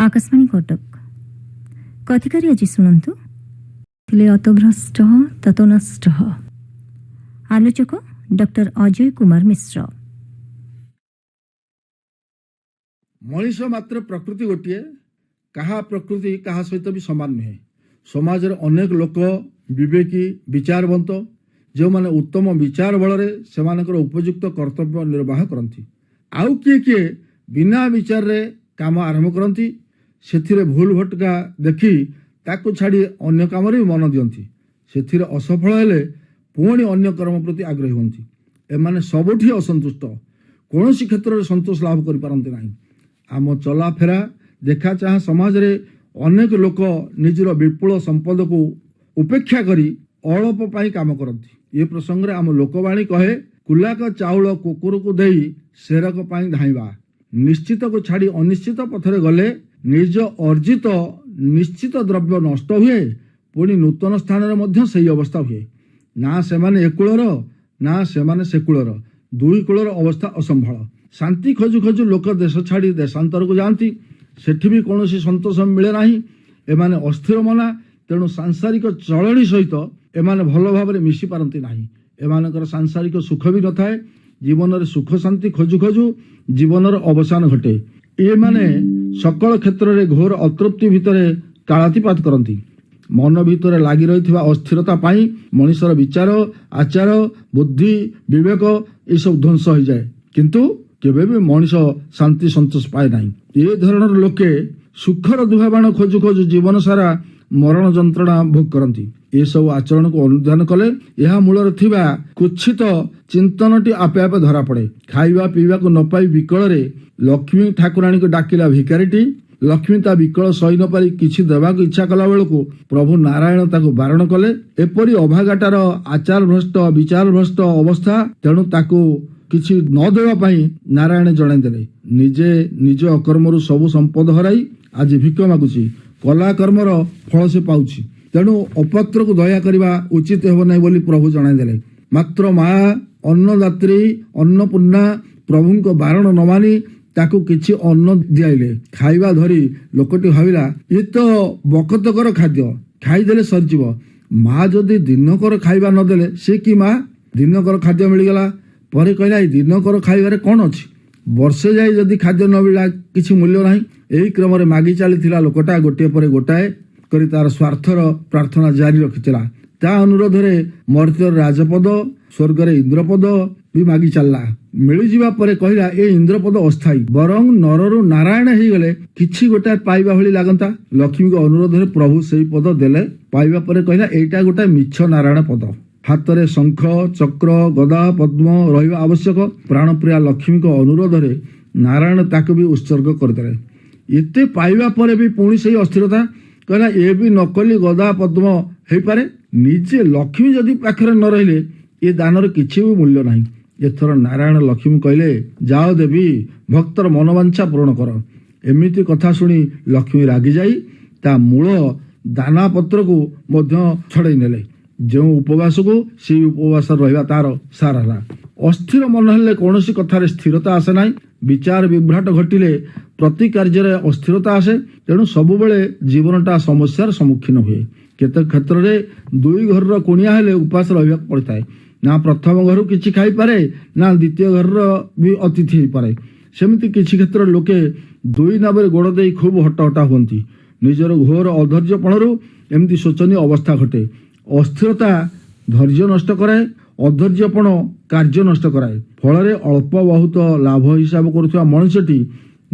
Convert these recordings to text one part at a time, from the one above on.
ଆକାଶବାଣୀ କଟକ। କଥିକାରେ ଆଜି ଶୁଣନ୍ତୁ ଥିଲେ ଅତୋଭ୍ରଷ୍ଟ ତତୋ ନଷ୍ଟ। ଆଲୋଚକ ଡକ୍ଟର ଅଜୟ କୁମାର ମିଶ୍ର। ମଣିଷ ମାତ୍ର ପ୍ରକୃତି ଗୋଟିଏ। କାହା ପ୍ରକୃତି କାହା ସହିତ ବି ସମାନ ନୁହେଁ। ସମାଜରେ ଅନେକ ଲୋକ ବିବେକୀ, ବିଚାରବନ୍ତ, ଯେଉଁମାନେ ଉତ୍ତମ ବିଚାର ବଳରେ ସେମାନଙ୍କର ଉପଯୁକ୍ତ କର୍ତ୍ତବ୍ୟ ନିର୍ବାହ କରନ୍ତି। ଆଉ କିଏ କିଏ ବିନା ବିଚାରରେ କାମ ଆରମ୍ଭ କରନ୍ତି, ସେଥିରେ ଭୁଲ ଭଟକା ଦେଖି ତାକୁ ଛାଡ଼ି ଅନ୍ୟ କାମରେ ବି ମନ ଦିଅନ୍ତି। ସେଥିରେ ଅସଫଳ ହେଲେ ପୁଣି ଅନ୍ୟ କର୍ମ ପ୍ରତି ଆଗ୍ରହୀ ହୁଅନ୍ତି। ଏମାନେ ସବୁଠି ଅସନ୍ତୁଷ୍ଟ, କୌଣସି କ୍ଷେତ୍ରରେ ସନ୍ତୋଷ ଲାଭ କରିପାରନ୍ତି ନାହିଁ। ଆମ ଚଲାଫେରା ଦେଖା ଚାହାଁ ସମାଜରେ ଅନେକ ଲୋକ ନିଜର ବିପୁଳ ସମ୍ପଦକୁ ଉପେକ୍ଷା କରି ଅଳପ ପାଇଁ କାମ କରନ୍ତି। ଏ ପ୍ରସଙ୍ଗରେ ଆମ ଲୋକବାଣୀ କହେ, କୁଲାକ ଚାଉଳ କୁକୁରକୁ ଦେଇ ସେରକ ପାଇଁ ଧାଇଁବା। ନିଶ୍ଚିତକୁ ଛାଡ଼ି ଅନିଶ୍ଚିତ ପଥରେ ଗଲେ ନିଜ ଅର୍ଜିତ ନିଶ୍ଚିତ ଦ୍ରବ୍ୟ ନଷ୍ଟ ହୁଏ। ପୁଣି ନୂତନ ସ୍ଥାନରେ ମଧ୍ୟ ସେଇ ଅବସ୍ଥା ହୁଏ। ନା ସେମାନେ ଏ କୂଳର, ନା ସେମାନେ ସେ କୂଳର, ଦୁଇ କୂଳର ଅବସ୍ଥା ଅସମ୍ଭାଳ। ଶାନ୍ତି ଖୋଜୁ ଖୋଜୁ ଲୋକ ଦେଶ ଛାଡ଼ି ଦେଶାନ୍ତରକୁ ଯାଆନ୍ତି। ସେଠି ବି କୌଣସି ସନ୍ତୋଷ ମିଳେ ନାହିଁ। ଏମାନେ ଅସ୍ଥିର ମନା, ତେଣୁ ସାଂସାରିକ ଚଳଣି ସହିତ ଏମାନେ ଭଲ ଭାବରେ ମିଶି ପାରନ୍ତି ନାହିଁ। ଏମାନଙ୍କର ସାଂସାରିକ ସୁଖ ବି ନଥାଏ। ଜୀବନରେ ସୁଖ ଶାନ୍ତି ଖୋଜୁ ଖୋଜୁ ଜୀବନର ଅବସାନ ଘଟେ। ଏମାନେ ସକଳ କ୍ଷେତ୍ରରେ ଘୋର ଅତୃପ୍ତି ଭିତରେ କାଳାତିପାତ କରନ୍ତି। ମନ ଭିତରେ ଲାଗି ରହିଥିବା ଅସ୍ଥିରତା ପାଇଁ ମଣିଷର ବିଚାର, ଆଚାର, ବୁଦ୍ଧି, ବିବେକ ଏସବୁ ଧ୍ୱଂସ ହୋଇଯାଏ, କିନ୍ତୁ କେବେ ବି ମଣିଷ ଶାନ୍ତି ସନ୍ତୋଷ ପାଏ ନାହିଁ। ଏ ଧରଣର ଲୋକେ ସୁଖର ଦୁହାବାଣ ଖୋଜୁ ଖୋଜୁ ଜୀବନ ସାରା ମରଣ ଯନ୍ତ୍ରଣା ଭୋଗ କରନ୍ତି। ଏସବୁ ଆଚରଣକୁ ଅନୁଧ୍ୟାନ କଲେ ଏହା ମୂଳରେ ଥିବା କୁତ୍ସିତ ଚିନ୍ତନଟି ଆପେ ଆପେ ଧରା ପଡ଼େ। ଖାଇବା ପିଇବାକୁ ନ ପାଇ ବିକଳରେ ଲକ୍ଷ୍ମୀ ଠାକୁରାଣୀକୁ ଡାକିଲା ଭିକାରୀଟି। ଲକ୍ଷ୍ମୀ ତା ବିକଳ ସହି ନ ପାରି କିଛି ଦେବାକୁ ଇଚ୍ଛା କଲା ବେଳକୁ ପ୍ରଭୁ ନାରାୟଣ ତାକୁ ବାରଣ କଲେ। ଏପରି ଅଭାଗାଟାର ଆଚାର ଭ୍ରଷ୍ଟ, ବିଚାର ଭ୍ରଷ୍ଟ ଅବସ୍ଥା, ତେଣୁ ତାକୁ କିଛି ନ ଦେବା ପାଇଁ ନାରାୟଣ ଜଣାଇଦେଲେ। ନିଜେ ନିଜ ଅକର୍ମରୁ ସବୁ ସମ୍ପଦ ହରାଇ ଆଜି ଭିକ ମାଗୁଛି। କଲା କର୍ମର ଫଳ ସେ ପାଉଛି। ତେଣୁ ଅପାତ୍ରକୁ ଦୟା କରିବା ଉଚିତ ହେବ ନାହିଁ ବୋଲି ପ୍ରଭୁ ଜଣାଇଦେଲେ। ମାତ୍ର ମା ଅନ୍ନଦାତ୍ରୀ ଅନ୍ନପୂର୍ଣ୍ଣା ପ୍ରଭୁଙ୍କ ବାରଣ ନ ମାନି ତାକୁ କିଛି ଅନ୍ନ ଦିଆଇଲେ। ଖାଇବା ଧରି ଲୋକଟି ଭାବିଲା, ଏ ତ ବକତକର ଖାଦ୍ୟ, ଖାଇଦେଲେ ସରିଯିବ। ମା ଯଦି ଦିନକର ଖାଇବା ନଦେଲେ ସେ କି ମା? ଦିନକର ଖାଦ୍ୟ ମିଳିଗଲା ପରେ କହିଲା, ଏଇ ଦିନକର ଖାଇବାରେ କ'ଣ ଅଛି? ବର୍ଷେ ଯାଇ ଯଦି ଖାଦ୍ୟ ନ ମିଳିଲା କିଛି ମୂଲ୍ୟ ନାହିଁ। ଏହି କ୍ରମରେ ମାଗି ଚାଲିଥିଲା ଲୋକଟା। ଗୋଟିଏ ପରେ ଗୋଟାଏ କରି ତାର ସ୍ୱାର୍ଥର ପ୍ରାର୍ଥନା ଜାରି ରଖିଥିଲା। ତା ଅନୁରୋଧରେ ମର୍ତ୍ତ୍ୟର ରାଜପଦ, ସ୍ୱର୍ଗରେ ଇନ୍ଦ୍ରପଦ ବି ମାଗି ଚାଲିଲା। ମିଳିଯିବା ପରେ କହିଲା, ଏ ଇନ୍ଦ୍ରପଦ ଅସ୍ଥାୟୀ, ବରଂ ନରରୁ ନାରାୟଣ ହେଇଗଲେ କିଛି ଗୋଟାଏ ପାଇବା ଭଳି ଲାଗନ୍ତା। ଲକ୍ଷ୍ମୀଙ୍କ ଅନୁରୋଧରେ ପ୍ରଭୁ ସେଇ ପଦ ଦେଲେ। ପାଇବା ପରେ କହିଲା, ଏଇଟା ଗୋଟାଏ ମିଛ ନାରାୟଣ ପଦ। ହାତରେ ଶଙ୍ଖ, ଚକ୍ର, ଗଦା, ପଦ୍ମ ରହିବା ଆବଶ୍ୟକ। ପ୍ରାଣପ୍ରିୟା ଲକ୍ଷ୍ମୀଙ୍କ ଅନୁରୋଧରେ ନାରାୟଣ ତାକୁ ବି ଉତ୍ସର୍ଗ କରିଦେଲେ। ଏତେ ପାଇବା ପରେ ବି ପୁଣି ସେଇ ଅସ୍ଥିରତା। କହିଲା, ଏ ବି ନକଲି ଗଦା ପଦ୍ମ ହେଇପାରେ। ନିଜେ ଲକ୍ଷ୍ମୀ ଯଦି ପାଖରେ ନ ରହିଲେ ଏ ଦାନର କିଛି ବି ମୂଲ୍ୟ ନାହିଁ। ଏଥର ନାରାୟଣ ଲକ୍ଷ୍ମୀ କହିଲେ, ଯାଅ ଦେବୀ, ଭକ୍ତର ମନବାଞ୍ଛା ପୂରଣ କର। ଏମିତି କଥା ଶୁଣି ଲକ୍ଷ୍ମୀ ରାଗିଯାଇ ତା ମୂଳ ଦାନା ପତ୍ରକୁ ମଧ୍ୟ ଛଡ଼େଇ ନେଲେ। ଯେଉଁ ଉପବାସକୁ ସେଇ ଉପବାସରେ ରହିବା ତାର ସାର ହେଲା। ଅସ୍ଥିର ମନ ହେଲେ କୌଣସି କଥାରେ ସ୍ଥିରତା ଆସେ ନାହିଁ। ବିଚାର ବିଭ୍ରାଟ ଘଟିଲେ ପ୍ରତି କାର୍ଯ୍ୟରେ ଅସ୍ଥିରତା ଆସେ। ତେଣୁ ସବୁବେଳେ ଜୀବନଟା ସମସ୍ୟାର ସମ୍ମୁଖୀନ ହୁଏ। କେତେକ କ୍ଷେତ୍ରରେ ଦୁଇ ଘରର କୁଣିଆ ହେଲେ ଉପାସ ରହିବାକୁ ପଡ଼ିଥାଏ। ନା ପ୍ରଥମ ଘରୁ କିଛି ଖାଇପାରେ, ନା ଦ୍ୱିତୀୟ ଘରର ବି ଅତିଥି ହେଇପାରେ। ସେମିତି କିଛି କ୍ଷେତ୍ରରେ ଲୋକେ ଦୁଇ ନାବରେ ଗୋଡ଼ ଦେଇ ଖୁବ୍ ହଟହଟା ହୁଅନ୍ତି। ନିଜର ଘୋର ଅଧୈର୍ଯ୍ୟପଣରୁ ଏମିତି ଶୋଚନୀୟ ଅବସ୍ଥା ଘଟେ। ଅସ୍ଥିରତା ଧୈର୍ଯ୍ୟ ନଷ୍ଟ କରାଏ, ଅଧୈର୍ଯ୍ୟପଣ କାର୍ଯ୍ୟ ନଷ୍ଟ କରାଏ। ଫଳରେ ଅଳ୍ପ ବହୁତ ଲାଭ ହିସାବ କରୁଥିବା ମଣିଷଟି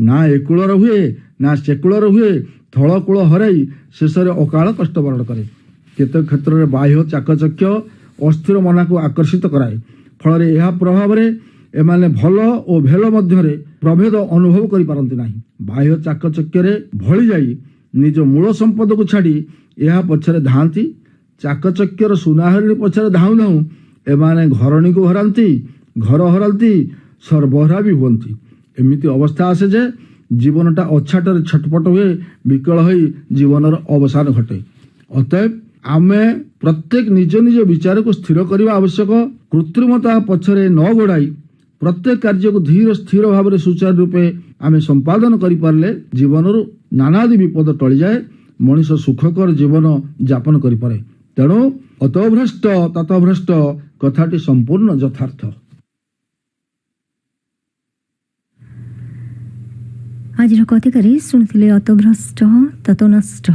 ନା ଏ କୂଳର ହୁଏ, ନା ସେ କୂଳର ହୁଏ। ଥଳ କୂଳ ହରାଇ ଶେଷରେ ଅକାଳ କଷ୍ଟ ବରଣ କରେ। କେତେକ କ୍ଷେତ୍ରରେ ବାହ୍ୟ ଚାକଚକ୍ୟ ଅସ୍ଥିର ମନାକୁ ଆକର୍ଷିତ କରାଏ। ଫଳରେ ଏହା ପ୍ରଭାବରେ ଏମାନେ ଭଲ ଓ ଭେଲ ମଧ୍ୟରେ ପ୍ରଭେଦ ଅନୁଭବ କରିପାରନ୍ତି ନାହିଁ। ବାହ୍ୟ ଚାକଚକ୍ୟରେ ଭଳି ଯାଇ ନିଜ ମୂଳ ସମ୍ପଦକୁ ଛାଡ଼ି ଏହା ପଛରେ ଧାଆନ୍ତି। ଚାକଚକ୍ୟର ସୁନାହରିଣୀ ପଛରେ ଧାଉଁ ଧାଉଁ ଏମାନେ ଘରଣୀକୁ ହରାନ୍ତି, ଘର ହରାନ୍ତି, ସର୍ବହରା ବି ହୁଅନ୍ତି। ଏମିତି ଅବସ୍ଥା ଆସେ ଯେ ଜୀବନଟା ଅଛାଟରେ ଛଟପଟ ହୁଏ, ବିକଳ ହୋଇ ଜୀବନର ଅବସାନ ଘଟେ। ଅତଏବ ଆମେ ପ୍ରତ୍ୟେକ ନିଜ ନିଜ ବିଚାରକୁ ସ୍ଥିର କରିବା ଆବଶ୍ୟକ। କୃତ୍ରିମତା ପଛରେ ନ ଗୋଡ଼ାଇ ପ୍ରତ୍ୟେକ କାର୍ଯ୍ୟକୁ ଧୀର ସ୍ଥିର ଭାବରେ ସୁଚାରୁ ରୂପେ ଆମେ ସମ୍ପାଦନ କରିପାରିଲେ ଜୀବନରୁ ନାନାଦି ବିପଦ ଟଳିଯାଏ, ମଣିଷ ସୁଖକର ଜୀବନ ଯାପନ କରିପାରେ। ତେଣୁ ଅତଭ୍ରଷ୍ଟ ତତଭ୍ରଷ୍ଟ କଥାଟି ସମ୍ପୂର୍ଣ୍ଣ ଯଥାର୍ଥ। ଆଜିର କଥିକାରେ ଶୁଣିଥିଲେ ଅତଭ୍ରଷ୍ଟ ତତୋ ନଷ୍ଟ।